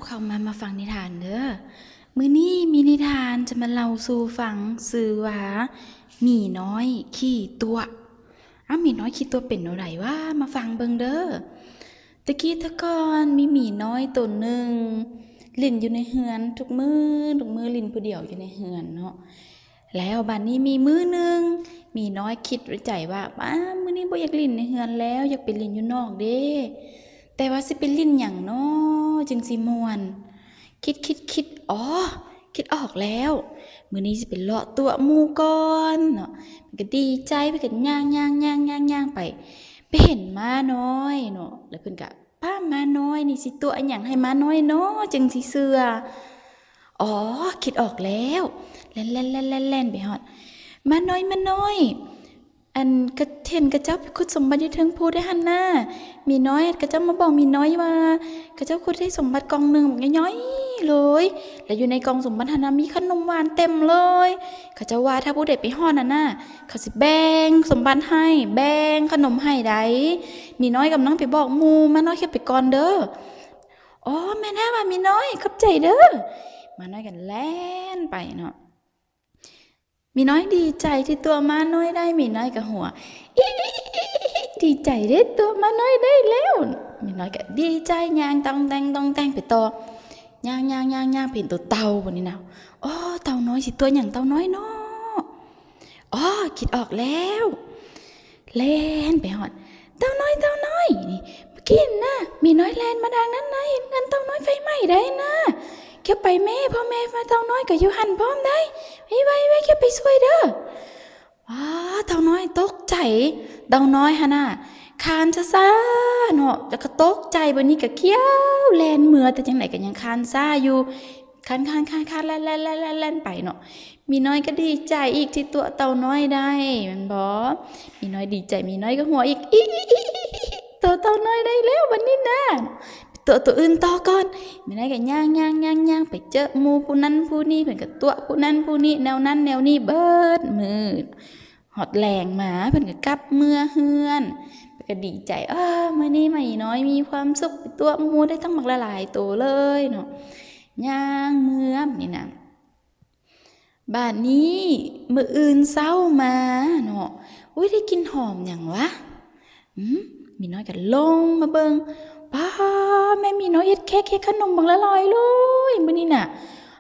ເຂົ້າມາ ມາຟັງນິທານເດີ້. ມື້ນີ້ມີນິທານຈະມາເລົ່າສູ່ຟັງ ຊື່ວ່າ ໝີນ້ອຍຂີ້ຕົວະ. ອ້າວ ໝີນ້ອຍຂີ້ຕົວະເປັນແນວໃດຫວາ? ມາຟັງເບິ່ງເດີ້. ແຕ່ກີ້ແຕ່ກ່ອນມີໝີນ້ອຍໂຕໜຶ່ງ ຫຼິ້ນຢູ່ໃນເຮືອນທຸກມື້ ທຸກມື້ຫຼິ້ນຜູ້ດຽວຢູ່ໃນເຮືອນເນາະ. ແລ້ວບາດນີ້ມີມື້ໜຶ່ງ ໝີນ້ອຍຄິດໃນໃຈວ່າ ອ້າ ມື້ນີ້ບໍ່ຢາກຫຼິ້ນໃນເຮືອນແລ້ວ ຢາກໄປຫຼິ້ນຢູ່ນອກເດ້. ແຕ່ວ່າຊິໄປຫຼິ້ນຫຍັງນໍຈຶ່ງຊິມ່ວນ? ຄິດໆໆ ອໍ ຄິດອອກແລ້ວ ມື້ນີ້ຊິໄປເລາະຕົວະໝູ່ກ່ອນເນາະ. ມັນກໍດີໃຈ ເພິ່ນກໍຍ່າງໆໆໆໄປ ໄປເຫັນມ້ານ້ອຍເນາະ ແລ້ວເພິ່ນກໍ ປ້າ ມ້ານ້ອຍນີ້ຊິຕົວະຫຍັງໃຫ້ມ້ານ້ອຍນໍຈຶ່ງຊິເຊື່ອ? ອໍ ຄິດອອກແລ້ວ ແລ່ນໆໆໆໄປຮອດ ມ້ານ້ອຍ ມ້ານ້ອຍ ອັນ ກະເຫັນເຂົາເຈົ້າໄປຂຸດສົມບັດຢູ່ເທິງພູເດ້ຫັ້ນນາ. ໝີນ້ອຍ ເຂົາເຈົ້າມາບອກໝີນ້ອຍວ່າ ເຂົາເຈົ້າຂຸດໄດ້ສົມບັດກ່ອງໜຶ່ງບັກຍ່ອຍໆເລີຍ ແລະຢູ່ໃນກ່ອງສົມບັດຫັ້ນນະ ມີຂະໜົມຫວານເຕັມເລີຍ. ເຂົາເຈົ້າວ່າຖ້າຜູ້ໃດໄປຮອດຫັ້ນນະ ເຂົາຊິແບ່ງສົມບັດໃຫ້ ແບ່ງຂະໜົມໃຫ້ໃດ. ໝີນ້ອຍກຳລັງໄປບອກໝູ່ ມ້ານ້ອຍເຂົ້າໄປກ່ອນເດີ້. ອໍ ແມ່ນແທ້ຫວາ ໝີນ້ອຍ ຂອບໃຈເດີ້. ມ້ານ້ອຍກໍແລ່ນໄປເນາະ. ໝີນ້ອຍດີໃຈທີ່ຕົວະມ້ານ້ອຍໄດ້ ໝີນ້ອຍກໍຫົວ ອີ ດີໃຈເດ້ຕົວະມ້ານ້ອຍໄດ້ແລ້ວ. ໝີນ້ອຍກໍດີໃຈຍ່າງຕ່ອງແຕ່ງຕ່ອງແຕ່ງໄປຕໍ່ ຍ່າງໆໆໆ ເຫັນໂຕເຕົ່າບັດນີ້ນະ. ອໍ ເຕົ່ານ້ອຍ ຊິຕົວະຫຍັງເຕົ່ານ້ອຍນໍ? ອໍ ຄິດອອກແລ້ວ ແລ່ນໄປຮອດ ເຕົ່ານ້ອຍ ເຕົ່ານ້ອຍ ນີ້ ມື້ກີ້ນະ ໝີນ້ອຍແລ່ນມາທາງນັ້ນນະ ເຫັນເຮືອນເຕົ່ານ້ອຍໄຟໄໝ້ໄດ໋ນະ. ຂ້ຽວໄປແມ້ ພໍ່ແມ່ເຕົ່ານ້ອຍກໍຢູ່ຫັ້ນພ້ອມໄດ໋ ໄວໆໆ ຂ້ຽວໄປຊ່ວຍເດີ້. ອໍ ເຕົ່ານ້ອຍຕົກໃຈ ເຕົ່ານ້ອຍຫັ້ນນະ ຄານຊ້າໆເນາະ ແລ້ວກໍຕົກໃຈ ບັດນີ້ກໍຂ້ຽວແລ່ນເມືອ ແຕ່ຈັ່ງໃດກໍຍັງຄານຊ້າຢູ່ ຄານໆໆໆ ແລ່ນໆໆໆໄປເນາະ. ໝີນ້ອຍກໍດີໃຈອີກທີ່ຕົວະເຕົ່ານ້ອຍໄດ້ ແມ່ນບໍ່? ໝີນ້ອຍດີໃຈ ໝີນ້ອຍກໍຫົວອີກ ອີ ຕົວະເຕົ່ານ້ອຍໄດ້ແລ້ວບັດນີ້ນະ ໄປຕົວະຕົວອື່ນຕໍ່ກ່ອນ. ໝີນ້ອຍກໍຍ່າງໆໆໆ ໄປເຈີໝູ່ຜູ້ນັ້ນຜູ້ນີ້ ເພິ່ນກໍຕົວະຜູ້ນັ້ນຜູ້ນີ້ ແນວນັ້ນແນວນີ້ເບິດມື້ ຮອດແລງມາ ເພິ່ນກໍກັບເມືອເຮືອນ ເພິ່ນກໍດີໃຈ ເອີ ມື້ນີ້ໝີນ້ອຍມີຄວາມສຸກ ໄປຕົວະໝູ່ໄດ້ຕັ້ງບັກຫຼາຍໆໂຕເລີຍເນາະ. ຍ່າງເມືອນີ້ນະ ບາດນີ້ມື້ອື່ນເຊົ້າມາເນາະ ອຸ້ຍ ໄດ້ກິ່ນຫອມຫຍັງຫວາ? ອືມ ໝີນ້ອຍກໍລົງມາເບິ່ງ ປ້າ ແມ່ໝີນ້ອຍເຮັດເຄັກເຮັດຂະໜົມບັກຫຼາຍໆເລີຍມື້ນີ້ນະ.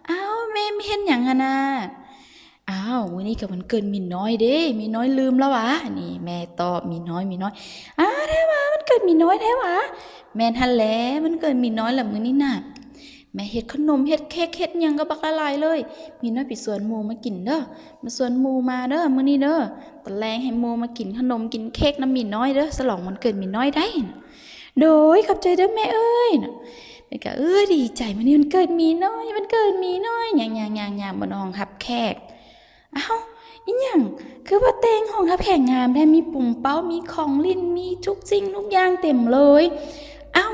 ອ້າວ ແມ່ ແມ່ເຮັດຫຍັງຫັ້ນນະ? ອ້າວ ມື້ນີ້ກໍວັນເກີດໝີນ້ອຍເດ້ ໝີນ້ອຍລືມແລ້ວຫວາ? ນີ້ແມ່ຕອບໝີນ້ອຍ ໝີນ້ອຍ ອ້າ ແທ້ຫວາ ວັນເກີດໝີນ້ອຍແທ້ຫວາ? ແມ່ນຫັ້ນແຫຼະ ວັນເກີດໝີນ້ອຍລະມື້ນີ້ນະ. ແມ່ເຮັດຂະໜົມ ເຮັດເຄັກ ເຮັດຫຍັງກໍບັກຫຼາຍໆເລີຍ. ໝີນ້ອຍໄປຊວນໝູ່ມາກິນເດີ້ ມາຊວນໝູ່ມາເດີ້ມື້ນີ້ເດີ້. ຕອນແລງໃຫ້ໝູ່ມາກິນຂະໜົມກິນເຄັກນຳໝີນ້ອຍເດີ້ ສະຫຼອງວັນເກີດໝີນ້ອຍໄດ໋. ໂດຍ ຂອບໃຈເດີ້ແມ່ເອີຍ. ແລ້ວກໍ ເອີ ດີໃຈ ມື້ນີ້ວັນເກີດໝີນ້ອຍ ວັນເກີດໝີນ້ອຍ ຍ່າງໆໆໆ ບນຫ້ອງຮັບແຂກ. ອ້າວ ອີຫຍັງ ຄືວ່າແຕ່ງຫ້ອງຮັບແຂກງາມແທ້ ມີປຸງເປົ້າ ມີຂອງຫຼິ້ນ ມີທຸກສິ່ງທຸກຢ່າງເຕັມເລີຍ. ອ້າວ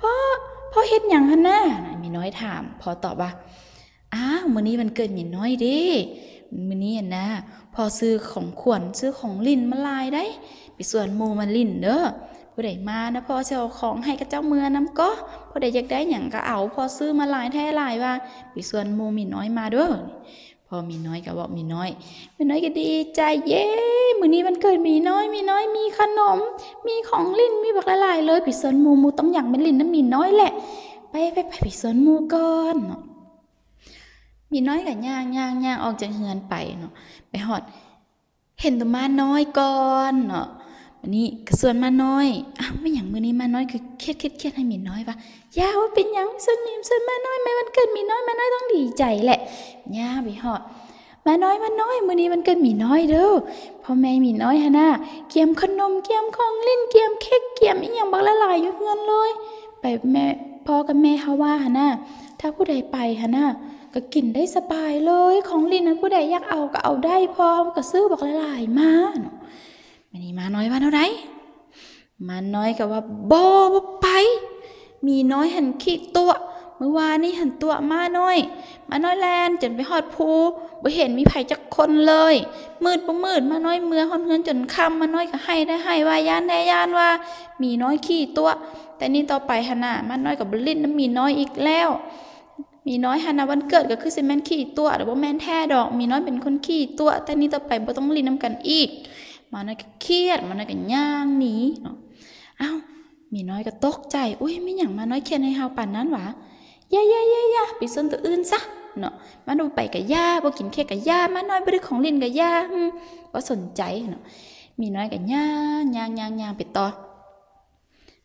ພໍ່ ພໍ່ເຮັດຫຍັງຫັ້ນນະ? ໝີນ້ອຍຖາມ. ພໍ່ຕອບວ່າ ອ້າວ ມື້ນີ້ວັນເກີດໝີນ້ອຍເດ້ ມື້ນີ້ຫັ້ນນະ ພໍ່ຊື້ຂອງຂວັນ ຊື້ຂອງຫຼິ້ນມາຫຼາຍໄດ໋ ໄປຊວນໝູ່ມາຫຼິ້ນເດີ້. ຜູ້ໃດມານະ ພໍ່ຊິເອົາຂອງໃຫ້ເຂົາເຈົ້າເມືອນຳກໍ ຜູ້ໃດຢາກໄດ້ຫຍັງກໍເອົາ ພໍ່ຊື້ມາຫຼາຍແທ້ຫຼາຍວ່າ ໄປຊວນໝູ່ໝີນ້ອຍມາເດີ້. ພໍ່ໝີນ້ອຍກໍບອກໝີນ້ອຍ ໝີນ້ອຍກໍດີໃຈ ເຢ້ ມື້ນີ້ວັນເກີດໝີນ້ອຍ ໝີນ້ອຍມີຂະໜົມ ມີຂອງຫຼິ້ນ ມີບັກຫຼາຍໆເລີຍ ໄປຊວນໝູ່ ໝູ່ຕ້ອງຢາກມາຫຼິ້ນນຳໝີນ້ອຍແຫຼະ ໄປ ໄປ ໄປ ໄປຊວນໝູ່ກ່ອນເນາະ. ໝີນ້ອຍກໍຍ່າງໆໆອອກຈາກເຮືອນໄປເນາະ ໄປຮອດ ເຫັນແຕ່ມ້ານ້ອຍກ່ອນເນາະ. ບາດນີ້ກໍຊວນມ້ານ້ອຍ ອ້າວ ແມ່ນຫຍັງມື້ນີ້ມ້ານ້ອຍຄືຄຽດໆໆໃຫ້ໝີນ້ອຍຫວາ? ຢ່າວ່າເປັນຫຍັງ ຊວນໝີ ຊວນມ້ານ້ອຍ ແມ່ວັນເກີດໝີນ້ອຍ ມ້ານ້ອຍຕ້ອງດີໃຈແຫຼະ. ຍ່າງໄປຮອດ ມ້ານ້ອຍ ມ້ານ້ອຍ ມື້ນີ້ວັນເກີດໝີນ້ອຍເດີ້. ພໍ່ແມ່ໝີນ້ອຍຫັ້ນນະ ກຽມຂະໜົມ ກຽມຂອງຫຼິ້ນ ກຽມເຄັກ ກຽມອີ່ຫຍັງບັກຫຼາຍໆຢູ່ເຮືອນເລີຍ. ໄປແມ່ ພໍ່ກັບແມ່ເຮົາວ່າຫັ້ນນະ ຖ້າຜູ້ໃດໄປຫັ້ນນະ ກໍກິນໄດ້ສະບາຍເລີຍ ຂອງຫຼິ້ນຫັ້ນຜູ້ໃດຢາກເອົາກໍເອົາໄດ້ ພໍ່ເຮົາກໍຊື້ບັກຫຼາຍໆມາເນາະ. ບາດນີ້ມ້ານ້ອຍວ່າແນວໃດ? ມ້ານ້ອຍກໍວ່າ ບໍ່ ບໍ່ໄປ ໝີນ້ອຍຫັ້ນຂີ້ຕົວະ ມື້ວານນີ້ຫັ້ນຕົວະໝານ້ອຍ, ໝານ້ອຍແລ່ນຈົນໄປຮອດພູ, ບໍ່ເຫັນມີໃຜຈັກຄົນເລີຍ. ມືດບໍ່ມືດ ໝານ້ອຍເມືອຮອດເຮືອນຈົນຄ່ຳ, ໝານ້ອຍກໍໄຫ້ໄດ້ໄຫ້, ວ່າຢ້ານໄດ້ຢ້ານ, ວ່າໝີນ້ອຍຂີ້ຕົວະ. ແຕ່ນີ້ຕໍ່ໄປຫັ້ນນະ ໝານ້ອຍກໍບໍ່ຫຼິ້ນນຳໝີນ້ອຍອີກແລ້ວ. ໝີນ້ອຍຫັ້ນນະ ວັນເກີດກໍຄືຊິແມ່ນຂີ້ຕົວະ, ແຕ່ບໍ່ແມ່ນແທ້ດອກ, ໝີນ້ອຍເປັນຄົນຂີ້ຕົວະ. ແຕ່ນີ້ຕໍ່ໄປບໍ່ຕ້ອງຫຼິ້ນນຳກັນອີກ. ໝານ້ອຍກໍຄຽດ, ໝານ້ອຍກໍຍ່າງໜີເນາະ. ອ້າວ ໝີນ້ອຍກໍຕົກໃຈ, ອຸ້ຍ ແມ່ນຫຍັງໝານ້ອຍຄຽດໃຫ້ເຮົາປານນັ້ນຫວາ? ຢ່າໆໆໆ ໄປຊວນໂຕອື່ນຊະເນາະ, ມັນບໍ່ໄປກໍຢ່າ, ບໍ່ກິນເຄ້ກກໍຢ່າ, ໝານ້ອຍບໍ່ໄດ້ຂອງຫຼິ້ນກໍຢ່າ, ຫຶ ບໍ່ສົນໃຈເນາະ. ໝີນ້ອຍກໍຍ່າງໆໆໄປຕໍ່.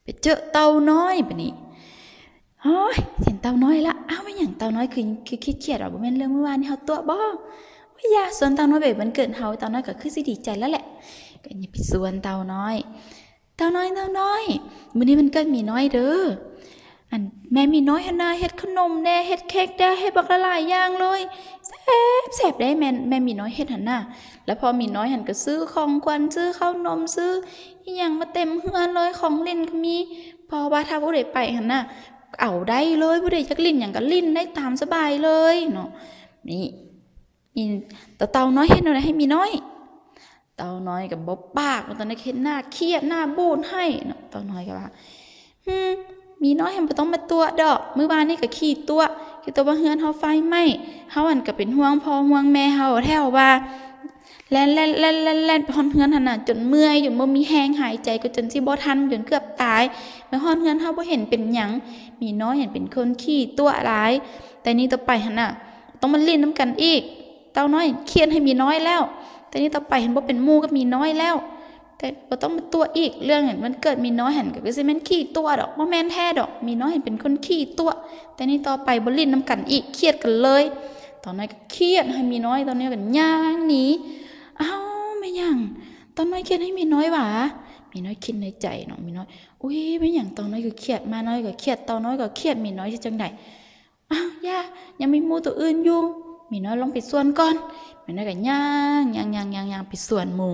ໄປເຈີເຕົ່ານ້ອຍບາດນີ້. ໂອ້ຍ ເຫັນເຕົ່ານ້ອຍລະ. ອ້າວ ແມ່ນຫຍັງເຕົ່ານ້ອຍຄື ຄືຄຽດໆຫວາ? ບໍ່ແມ່ນເລື່ອງມື້ວານນີ້ເຮົາຕົວະບໍ? ໂອ້ຍ ຢ່າ, ຊວນເຕົ່ານ້ອຍໄປວັນເກີດເຮົາ, ເຕົ່ານ້ອຍກໍຄືຊິດີໃຈແລ້ວແຫຼະ. ກໍຢ່າໄປຊວນເຕົ່ານ້ອຍ. ເຕົ່ານ້ອຍ, ເຕົ່ານ້ອຍ, ມື້ນີ້ວັນເກີດໝີນ້ອຍເດີ. ອັນ ແມ່ໝີນ້ອຍຫັ້ນນະ ເຮັດຂະໜົມແດ່ ເຮັດເຄ້ກແດ່ ເຮັດບັກຫຼາຍໆຢ່າງເລີຍ, ແຊບໆເດ້ ແມ່ ແມ່ໝີນ້ອຍເຮັດຫັ້ນນະ. ແລ້ວພໍ່ໝີນ້ອຍຫັ້ນກໍຊື້ຂອງຂວັນ ຊື້ເຂົ້າໜົມ ຊື້ອີ່ຫຍັງມາເຕັມເຮືອນເລີຍ, ຂອງຫຼິ້ນກໍມີ, ເພາະວ່າຖ້າຜູ້ໃດໄປຫັ້ນນະ ເອົາໄດ້ເລີຍ, ຜູ້ໃດຢາກຫຼິ້ນຫຍັງກໍຫຼິ້ນໄດ້ຕາມສະບາຍເລີຍເນາະ. ນີ້ ນີ້ ຕາເຕົ່ານ້ອຍເຮັດແນວໃດໃຫ້ໝີນ້ອຍ? ເຕົ່ານ້ອຍກໍບໍ່ປາກ, ຕອນນັ້ນເຮັດໜ້າຄຽດ ໜ້າບູດໃຫ້ເນາະ. ເຕົ່ານ້ອຍກໍວ່າ ຫຶ ໝີນ້ອຍຫັ້ນບໍ່ຕ້ອງມາຕົວະດອກ, ມື້ວານນີ້ກໍຂີ້ຕົວະ, ຂີ້ຕົວະວ່າເຮືອນເຮົາໄຟໄໝ້. ເຮົາຫັ້ນກໍເປັນຫ່ວງພໍ່ຫ່ວງແມ່ເຮົາແທ້ວ່າ ແລ່ນໆໆໆໄປຮອດເຮືອນຫັ້ນນະ ຈົນເມື່ອຍ ຈົນບໍ່ມີແຮງຫາຍໃຈ, ກໍຈົນຊິບໍ່ທັນ, ຈົນເກືອບຕາຍ. ມາຮອດເຮືອນເຮົາບໍ່ເຫັນເປັນຫຍັງ, ໝີນ້ອຍຫັ້ນເປັນຄົນຂີ້ຕົວະຫຼາຍ. ແຕ່ນີ້ຕໍ່ໄປຫັ້ນນະ ຕ້ອງມາຫຼິ້ນນຳກັນອີກ. ເຕົ່ານ້ອຍຄຽດໃຫ້ໝີນ້ອຍແລ້ວ, ແຕ່ນີ້ຕໍ່ໄປຫັ້ນບໍ່ເປັນໝູ່ກັບໝີນ້ອຍແລ້ວ. ແຕ່ບໍ່ຕ້ອງມາຕົວະອີກ, ເລື່ອງຫັ້ນ ວັນເກີດໝີນ້ອຍຫັ້ນ ກໍຄືຊິແມ່ນຂີ້ຕົວະດອກ, ບໍ່ແມ່ນແທ້ດອກ. ໝີນ້ອຍຫັ້ນເປັນຄົນຂີ້ຕົວະ, ແຕ່ນີ້ຕໍ່ໄປບໍ່ຫຼິ້ນນຳກັນອີກ, ຄຽດກັນເລີຍ. ເຕົ່ານ້ອຍກໍຄຽດໃຫ້ໝີນ້ອຍ, ເຕົ່ານ້ອຍກໍຍ່າງໜີ. ອ້າວ ແມ່ນຫຍັງເຕົ່ານ້ອຍຄຽດໃຫ້ໝີນ້ອຍຫວາ? ໝີນ້ອຍຄິດໃນໃຈເນາະ, ໝີນ້ອຍ ອຸ້ຍ ແມ່ນຫຍັງເຕົ່ານ້ອຍຄືຄຽດ, ໝານ້ອຍກໍຄຽດ, ເຕົ່ານ້ອຍກໍຄຽດ, ໝີນ້ອຍເຮັດຈັ່ງໃດ? ອ້າວ ຢ່າ, ຍັງມີໝູ່ໂຕອື່ນຢູ່. ໝີນ້ອຍລອງໄປຊວນກ່ອນ. ໝີນ້ອຍກໍຍ່າງ ຍ່າງໆໆໄປຊວນໝູ່,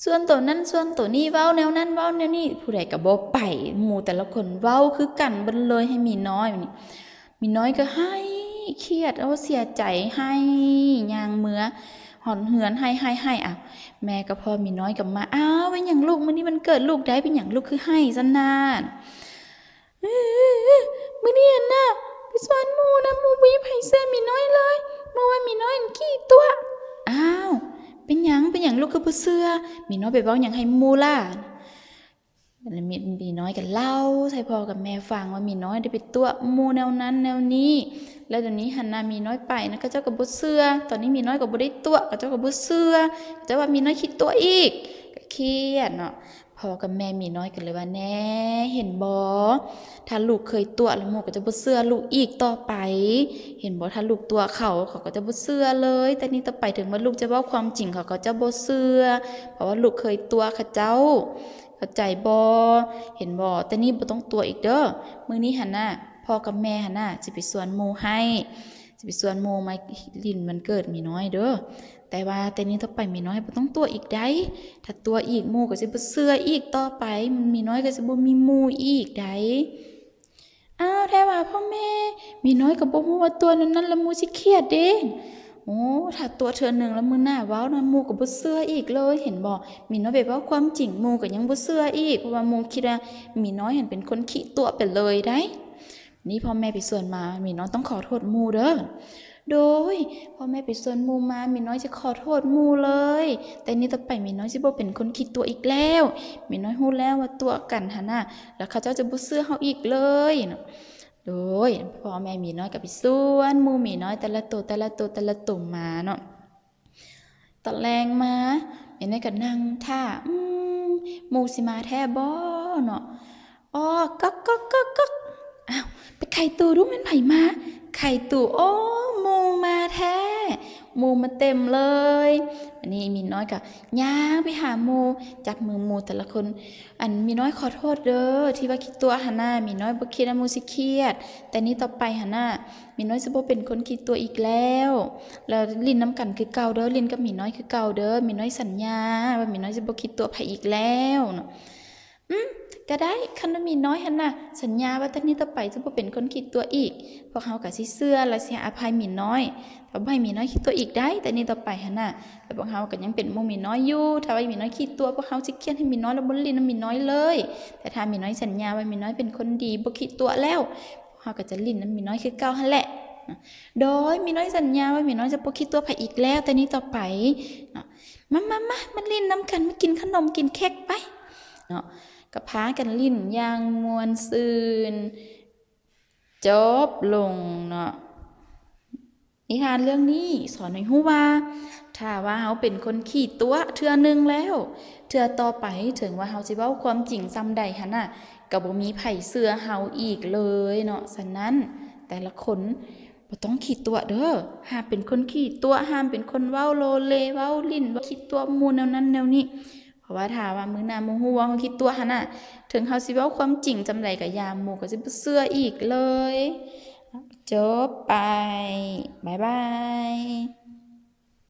ຊວນໂຕນັ້ນຊວນໂຕນີ້, ເວົ້າແນວນັ້ນເວົ້າແນວນີ້, ຜູ້ໃດກໍບໍ່ໄປ. ໝູ່ແຕ່ລະຄົນເວົ້າຄືກັນເບິດເລີຍໃຫ້ໝີນ້ອຍ. ໝີນ້ອຍກໍໄຫ້ຄຽດ, ໂອ້ ເສຍໃຈ, ໄຫ້ຍ່າງເມືອຮອດເຮືອນ, ໄຫ້ໆໆ. ອ້າວ ແມ່ກັບພໍ່ໝີນ້ອຍກໍມາ. ອ້າວ ເປັນຫຍັງລູກ? ມື້ນີ້ວັນເກີດລູກໃດ໋, ເປັນຫຍັງລູກຄືໄຫ້ຊັ້ນນາ? ມື້ນີ້ຫັ້ນນະ ໄປຊວນໝູ່ນະ, ໝູ່ບໍ່ມີໃຜເຊື່ອໝີນ້ອຍເລີຍ, ໝູ່ວ່າໝີນ້ອຍຫັ້ນຂີ້ຕົວະ. ອ້າວ ເປັນຫຍັງ ເປັນຫຍັງລູກຄືບໍ່ເຊື່ອ? ໝີນ້ອຍໄປເວົ້າຫຍັງໃຫ້ໝູ່ລະ? ໝີນ້ອຍກໍເລົ່າໃຫ້ພໍ່ກັບແມ່ຟັງວ່າໝີນ້ອຍໄດ້ໄປຕົວະໝູ່ແນວນັ້ນແນວນີ້, ແລ້ວດຽວນີ້ຫັ້ນນະ ໝີນ້ອຍໄປນະ ເຂົາເຈົ້າກໍບໍ່ເຊື່ອ. ຕອນນີ້ໝີນ້ອຍກໍບໍ່ໄດ້ຕົວະ, ເຂົາເຈົ້າກໍບໍ່ເຊື່ອ, ເຂົາເຈົ້າວ່າໝີນ້ອຍຂີ້ຕົວະອີກ, ກໍຄຽດເນາະ. ພໍ່ກັບແມ່ໝີນ້ອຍກໍເລີຍວ່າ ແນ່ ເຫັນບໍ່ ຖ້າລູກເຄີຍຕົວະແລ້ວ ໝູ່ກໍຈະບໍ່ເຊື່ອລູກອີກຕໍ່ໄປ. ເຫັນບໍ່ ຖ້າລູກຕົວະເຂົາ ເຂົາກໍຈະບໍ່ເຊື່ອເລີຍ. ແຕ່ນີ້ຕໍ່ໄປເຖິງວ່າລູກຈະເວົ້າຄວາມຈິງ ເຂົາກໍຈະບໍ່ເຊື່ອ ເພາະວ່າລູກເຄີຍຕົວະເຂົາເຈົ້າ. ເຂົ້າໃຈບໍ່? ເຫັນບໍ່? ແຕ່ນີ້ບໍ່ຕ້ອງຕົວະອີກເດີ້. ມື້ນີ້ຫັ້ນນະ ພໍ່ກັບແມ່ຫັ້ນນະ ຊິໄປຊວນໝູ່ໃຫ້. ຊິໄປຊວນໝູ່ມາຫຼິ້ນວັນເກີດໝີນ້ອຍເດີ້. ແຕ່ວ່າແຕ່ນີ້ຕໍ່ໄປໝີນ້ອຍບໍ່ຕ້ອງຕົວະອີກໃດ໋. ຖ້າຕົວະອີກໝູ່ກໍຊິບໍ່ເຊື່ອອີກຕໍ່ໄປ. ໝີນ້ອຍກໍຊິບໍ່ມີໝູ່ອີກໃດ໋. ອ້າວ ແທ້ຫວາພໍ່ແມ່? ໝີນ້ອຍກໍບໍ່ຮູ້ວ່າຕົວະແນວນັ້ນແລ້ວໝູ່ຊິຄຽດເດ້. ໂອ້ ຖ້າຕົວະເທື່ອໜຶ່ງແລ້ວມື້ໜ້າເວົ້ານະ ໝູ່ກໍບໍ່ເຊື່ອອີກເລີຍ. ເຫັນບໍ່? ໝີນ້ອຍໄປເວົ້າຄວາມຈິງ ໝູ່ກໍຍັງບໍ່ເຊື່ອອີກ ເພາະວ່າໝູ່ຄິດວ່າໝີນ້ອຍຫັ້ນເປັນຄົນຂີ້ຕົວະໄປເລີຍໃດ໋. ນີ້ພໍ່ແມ່ໄປຊວນມາ ໝີນ້ອຍຕ້ອງຂໍໂທດໝູ່ເດີ້. ໂດຍ ພໍ່ແມ່ໄປຊວນໝູ່ມາ ໝີນ້ອຍຈະຂໍໂທດໝູ່ເລີຍ. ແຕ່ນີ້ຕໍ່ໄປໝີນ້ອຍຊິບໍ່ເປັນຄົນຂີ້ຕົວະອີກແລ້ວ. ໝີນ້ອຍຮູ້ແລ້ວວ່າຕົວະກັນຫັ້ນນະ ແລ້ວເຂົາເຈົ້າຈະບໍ່ເຊື່ອເຮົາອີກເລີຍເນາະ. ໂດຍ ພໍ່ແມ່ໝີນ້ອຍກໍໄປຊວນໝູ່ໝີນ້ອຍແຕ່ລະໂຕ ແຕ່ລະໂຕ ແຕ່ລະໂຕມາເນາະ. ຕອນແລງມາ ແມ່ນ້ອຍກໍນັ່ງຖ້າ ອືມ ໝູ່ຊິມາແທ້ບໍ່ເນາະ. ອອກ ກັອກ ກັອກ ກັອກ ກັອກ. ອ້າວ ໄປໄຂຕູດູ ແມ່ນໃຜມາ? ໄຂຕູ ໂອ້ ໝູ່ມາແທ້ ໝູ່ມາເຕັມເລີຍ. ບາດນີ້ໝີນ້ອຍກໍຍ່າງໄປຫາໝູ່ ຈັບມືໝູ່ແຕ່ລະຄົນ. ອັນ ໝີນ້ອຍຂໍໂທດເດີ້ ທີ່ວ່າຂີ້ຕົວະຫັ້ນນະ. ໝີນ້ອຍບໍ່ຄິດວ່າໝູ່ຊິຄຽດ. ແຕ່ນີ້ຕໍ່ໄປຫັ້ນນະ ໝີນ້ອຍຊິບໍ່ເປັນຄົນຂີ້ຕົວະອີກແລ້ວ. ແລ້ວຫຼິ້ນນຳກັນຄືເກົ່າເດີ້ ຫຼິ້ນກັບໝີນ້ອຍຄືເກົ່າເດີ້. ໝີນ້ອຍສັນຍາວ່າໝີນ້ອຍຊິບໍ່ຂີ້ຕົວະໃຜອີກແລ້ວເນາະ. ອືມ ກໍໄດ້, ຄັນວ່າໝີນ້ອຍຫັ້ນນະ ສັນຍາວ່າແຕ່ນີ້ຕໍ່ໄປຈະບໍ່ເປັນຄົນຂີ້ຕົວະອີກ, ພວກເຮົາກໍຊິເຊື່ອ ແລະ ຊິໃຫ້ອະໄພໝີນ້ອຍ. ຖ້າບໍ່ໃຫ້ໝີນ້ອຍຂີ້ຕົວະອີກໄດ້ ແຕ່ນີ້ຕໍ່ໄປຫັ້ນນະ, ແລະ ພວກເຮົາກໍຍັງເປັນໝູ່ໝີນ້ອຍຢູ່. ຖ້າວ່າໝີນ້ອຍຂີ້ຕົວະ ພວກເຮົາຊິຄຽນໃຫ້ໝີນ້ອຍ ແລະ ບໍ່ຫຼິ້ນນຳໝີນ້ອຍເລີຍ. ແຕ່ຖ້າໝີນ້ອຍສັນຍາວ່າໝີນ້ອຍເປັນຄົນດີ ບໍ່ຂີ້ຕົວະແລ້ວ, ພວກເຮົາກໍຈະຫຼິ້ນນຳໝີນ້ອຍຄືເກົ່າຫັ້ນແຫຼະ. ໂດຍ ໝີນ້ອຍສັນຍາວ່າໝີນ້ອຍຈະບໍ່ຂີ້ຕົວະໃຜອີກແລ້ວ ແຕ່ນີ້ຕໍ່ໄປເນາະ. ມາ ມາ ມາ ມາຫຼິ້ນນຳກັນ, ມາກິນຂະໜົມ ກິນເຄັກໄປເນາະ. ກໍພາກັນຫຼິ້ນຢ່າງມ່ວນຊື່ນ. ຈົບລົງເນາະ. ນິທານເລື່ອງນີ້ສອນໃຫ້ຮູ້ວ່າ ຖ້າວ່າເຮົາເປັນຄົນຂີ້ຕົວະເທື່ອໜຶ່ງແລ້ວ, ເທື່ອຕໍ່ໄປເຖິງວ່າເຮົາຊິເວົ້າຄວາມຈິງສ່ຳໃດຫັ້ນນະ, ກໍບໍ່ມີໃຜເຊື່ອເຮົາອີກເລີຍເນາະ. ສະນັ້ນ ແຕ່ລະຄົນບໍ່ຕ້ອງຂີ້ຕົວະເດີ. ຫ້າມເປັນຄົນຂີ້ຕົວະ, ຫ້າມເປັນຄົນເວົ້າໂລເລ, ເວົ້າຫຼິ້ນ, ເວົ້າຂີ້ຕົວະໝູ່ແນວນັ້ນແນວນີ້. ເພາະວ່າຖ້າວ່າມື້ໜ້າໝູ່ຮູ້ວ່າເຮົາຂີ້ຕົວະຫັ້ນນະ, ເຖິງເຮົາຊິເວົ້າຄວາມຈິງສ່ຳໃດກໍຢ່າ, ໝູ່ກໍຊິບໍ່ເຊື່ອອີກເລີຍ. ຈົບໄປ. ບາຍບາຍ.